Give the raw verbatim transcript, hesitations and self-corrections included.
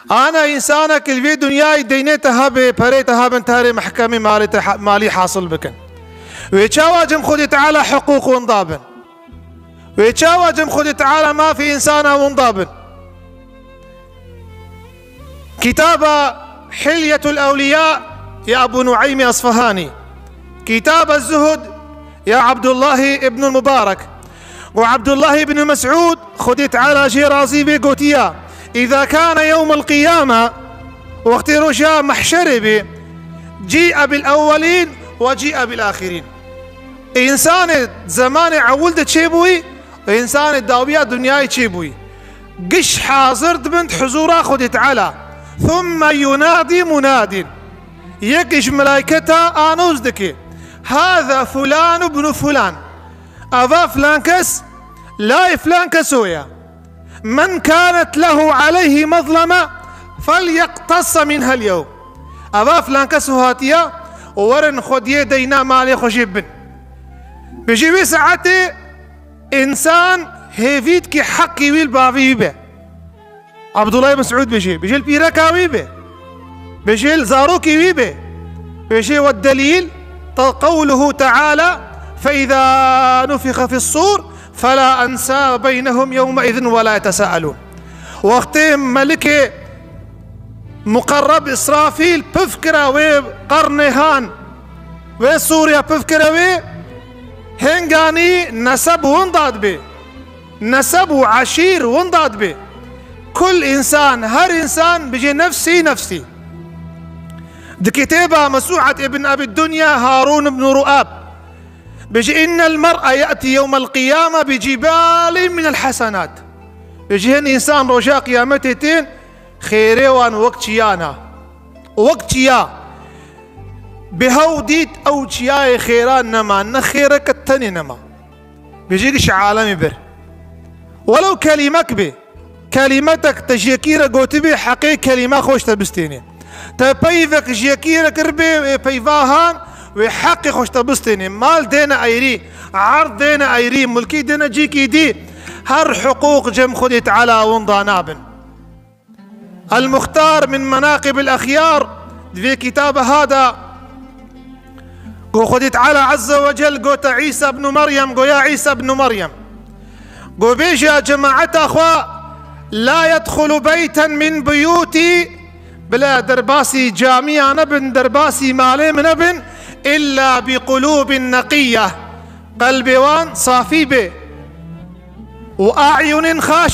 Ana însanek li vê dinyayê deynê te hebe, perê te hebin, tarê mehkemê malê te ha-, malî hasil bikin. Wê çawa cem Xwedê Teala hiqûq winda bin? Wê çawa cem Xwedê Teala mafê însana winda bin? Kitaba Hilyetul Ewliya ya Ebu Nueymî Esfahanî. Kitaba Zuhud ya Abdullahî ibnul Mubarak. Û Abdullahî ibn Mes'ud, Xwedê Teala jê razî bê, gotiya: "Îza kane yewmul qiyame", wextê roja mehşerê bê, "cî'e bil ewwelîn ve cî'e bil ahirîn." Însanê zemanê ewil de çêbûyî, însanê dawiya dinyayê çêbûyî. Giş hazir dibin huzûra Xwedê Teala. Thumme yunadî munadîn. Yek ji melayketa anoz dike: "Hâza fulân ibnu fulân." Ava filan kes, layê filan keso ye. "Men kânet lehu aleyhi mezleme, felyeqtassa minhel yewm." Ava filan keso hatiye, û werin xwediyê deyna malê xwe jê bin. Bijî wî saetê însan hêvî dike heqî wî li bavê wî be. Abdullah Mes'ud bêjê, bêjê li pîreka wî be, bêjê li zarokê wî be, bêjê: "Ve delîl, te-, qewluhu teala, fe izâ nufixe fis-sûr, felâ ensâbe beynehum yewmeizin ve lâ yetesâelûn." Wextê melikê muqerreb Îsrafîl pif kira wê qernê han, wê sûrê pif kira wê, hênganî neseb winda dibe. Neseb û eşîr winda dibe. Kul însan, her însan bijê nefsî, nefsî. Di kitêba Mesû'et ibn Ebî Dunya Harûn ibn Ru'ab bijî: "Innel mer'a ye'tî yewmel qiyame bi cîbalin minel hesenat." Bijî hin însan roja qiyametê tên, xêrê wan wek çiyana. Wek çiya. Bi hew dît ew çiyayê xêran nema, ne xêreke tenê nema. Bijî giş alemî bir. Welew kelîmek bê. Kelîmetek te ji yekî re gotibê, heqê kelîma xwe ji te bistênê. Te peyvek ji yekî re kiribê, wê peyva han, wê heqê xwe ji te bistênê. Mal dêne eyrî, erd dêne eyrî, mulkî dêne cîkî dî. Her hiqûq cem Xwedê Teala winda nabin. El-Muxtar min Menaqib el-Exyar, di vê kitaba ha de, ku Xwedê Teala Azze ve Cel gote Îsa ibn Meryem, go ya Îsa ibn Meryem, go bêje cemaeta xwe: "La yedxulu beyten min buyûtî", bila derbasî camiya nebin, derbasî malê min nebin, "illa bi qulûbin neqiyye", qelbê wan safî be, "û a'yunin xaş."